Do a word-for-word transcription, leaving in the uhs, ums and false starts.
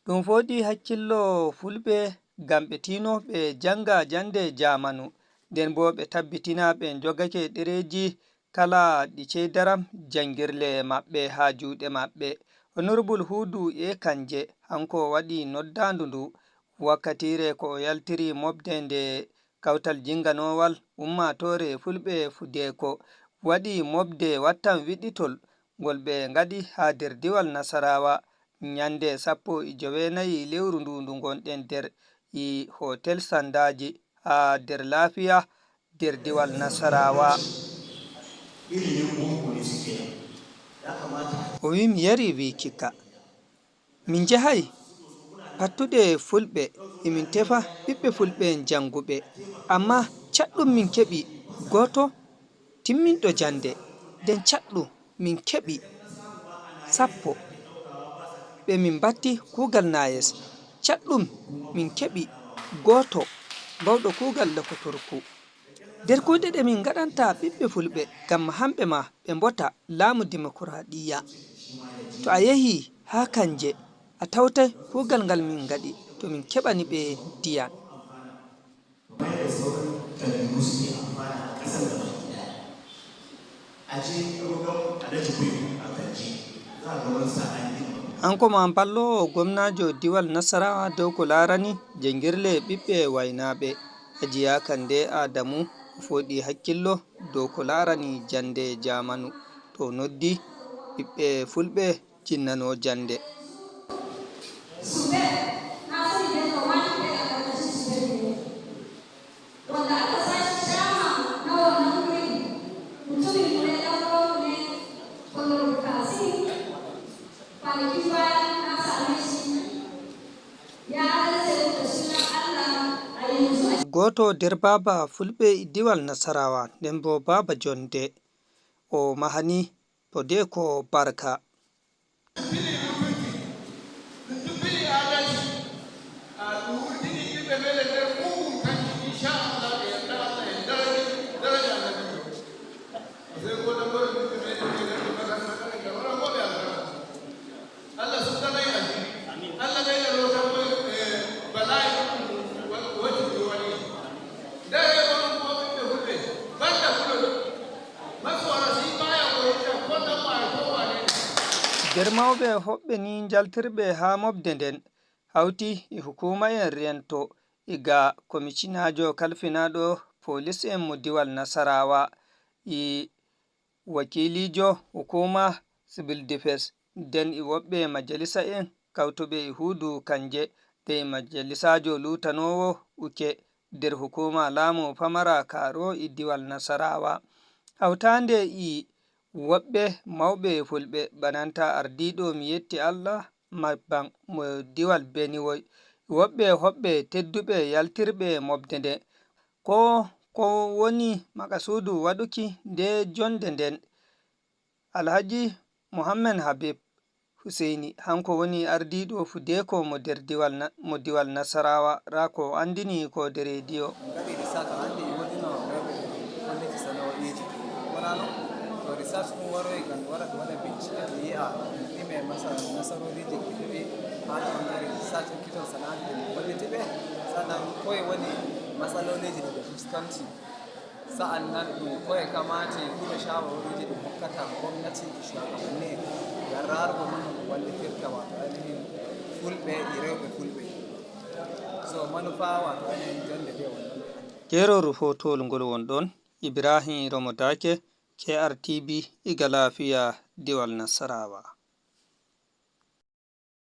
Ɗum fooɗi hakkillo fulɓe ngam ɓe tiino ɓe jannga jannde jaamanu, nden boo ɓe tabbitina ɓe njogake ɗereeji kala ɗi ceydaram janngirle maɓɓe haa juuɗe maɓɓe. Honorable Huudu e Kanje, hanko waɗi noddaandu ndu, wakkatiire ko o yaltiri mobde nde kawtal jinnganoowal ummaatoore fulɓe Fudeeko waɗi mobde wattan wiɗɗitol ngol ɓe ngaɗi haa nder diwal Nasarawa ñannde sappo e joweenayi lewru ndu ndu ngonɗen nder e Hotel Sandaaji haa nder Laafiya nder diwal Nasarawa. O wi mi yari wi kika. Min njahay pattuɗe fulɓe, emin tefa ɓiɓɓe fulɓe en jannguɓe, ammaa caɗɗum min keɓi gooto timminɗo jannde, nden caɗɗum min keɓi sappo ɓe min mbatti kuugal nayes, caɗɗum min keɓi gooto baawɗo kuugal lokotorku. Nder kuuɗe ɗe min ngaɗanta ɓiɓɓe fulɓe, ngam hamɓe ma ɓe mbota laamu dimokuraɗiyya. To a yehi haa Kanje, a tawtay kuugal ngal min ngaɗi, to min keɓani ɓe ndiyam. Hanko ma balloowo gomnaajo diwal Nasarawa dow ko laarani janngirle ɓiɓɓe waynaaɓe, Ajiya Kande Adamu, o fooɗi hakkillo dow ko laarani jannde jaamanu, to noddi ɓiɓɓe fulɓe jinnano jannde. Gooto nder baaba fulɓe diwal Nasarawa, nden boo baaba jonnde, o mahani Fodeko Barka. Nder mawɓe hoɓɓe ni njaltirɓe haa mobde nden, hawti e hukuuma'en rento, iga komishinaajo kalfinaaɗo polis'en mo diwal Nasarawa, e wakiiliijo hukuuma sibil difes, nden e woɓɓe majalisa'en kawtuɓe e Huudu Kanje, de e majalisaajo luutanoowo uke nder hukuuma laamu pamara Kaaro e diwal Nasarawa. Hawtaande e woɓɓe mawɓe fulɓe, bananta ardiiɗo mi yetti Allah Mabban mo diwal Beniwoy, woɓɓe hoɓɓe tedduɓe yaltirɓe mobde nde. Ko, ko woni makasuudu waɗuki nde jonnde nden? Alhaji Muhammed Habib Huseyni, hanko woni ardiiɗo Fudeeko mo nder diwal na-, mo diwal Nasarawa, raa ko o anndini ko nder rediyo. Ngaɗi research, a anndi e woodino rewɓe kolliti sana'o'iiji. Wonaa non? To research ɗum waroyi, ngam waɗa, ɗum waɗa bincike, ɗum yi'a ɗume masa-, nasaroriiji keɓuɗi haa ɓangare research, ekkitol sana'aaji ɗi kolliti ɓe. Sannan koye woni masaloliiji ɗi ɓe fuskanti. Sa'an nan ɗum koye kamaati ɗume shawarooruuji ɗum hokkata gomnati e shuwagabanni ngam raarugo non no wallitirta waato ainihin fulɓe e rewɓe fulɓe. So manufa waato ainihin jonnde nde wonno nde hannde. Keerooru fowtowol ngol won ɗon, Ibrahim Romo Daake, K R T V, iga Laafiya, Diwal Nasarawa.